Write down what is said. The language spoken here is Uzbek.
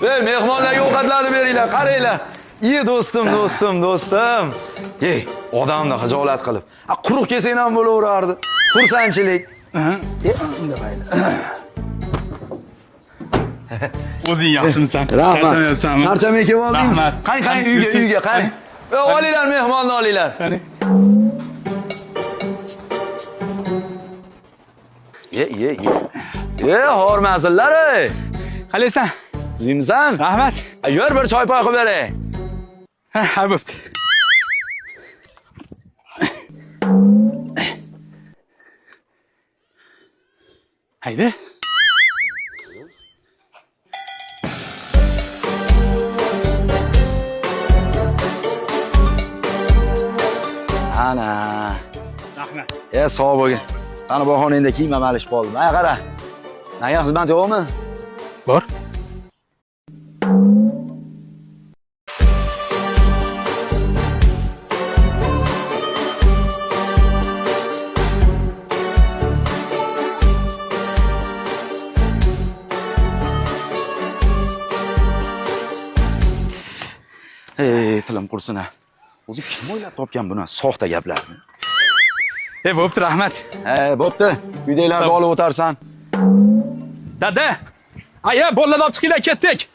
Ey, mehmonlarga ovqatlarni beringlar, qaranglar. Iye do'stim, do'stim, do'stim. Ey, odamni xijolat qilib. A, quruq kelsang ham bo'laverardi. Xursandchilik. Unda mayli. O'zing yaxshimisan? Rahmat. Charchamayapsanmi? Charchamay kelib oldingmi? Rahmat. Qani, qani uyga, uyga, qani. Ey, olinglar mehmonni olinglar. Qani. Ye, ye, ye. Ye, hormasinlar ey. Qalaysan? Tuzukmisan? Rahmat. A, Yur bir choy poy qilib beray. Ha, ha bo'pti. Haydi. Ana. Rahmat. E, sog' bo'lgin. Sani bahonangda kiyim ham alishib qoldim. Mana qara. Menga xizmat yo'qmi? Bor. Ey, tilim qursin ha. O'zi kim o'ylab topgan buni soxta gaplarni? E, bo'pti, rahmat. He, bo'pti. Uydagilarni olib o'tarsan. Dada. Aya, bolalarni olib chiqinglar, ketdik.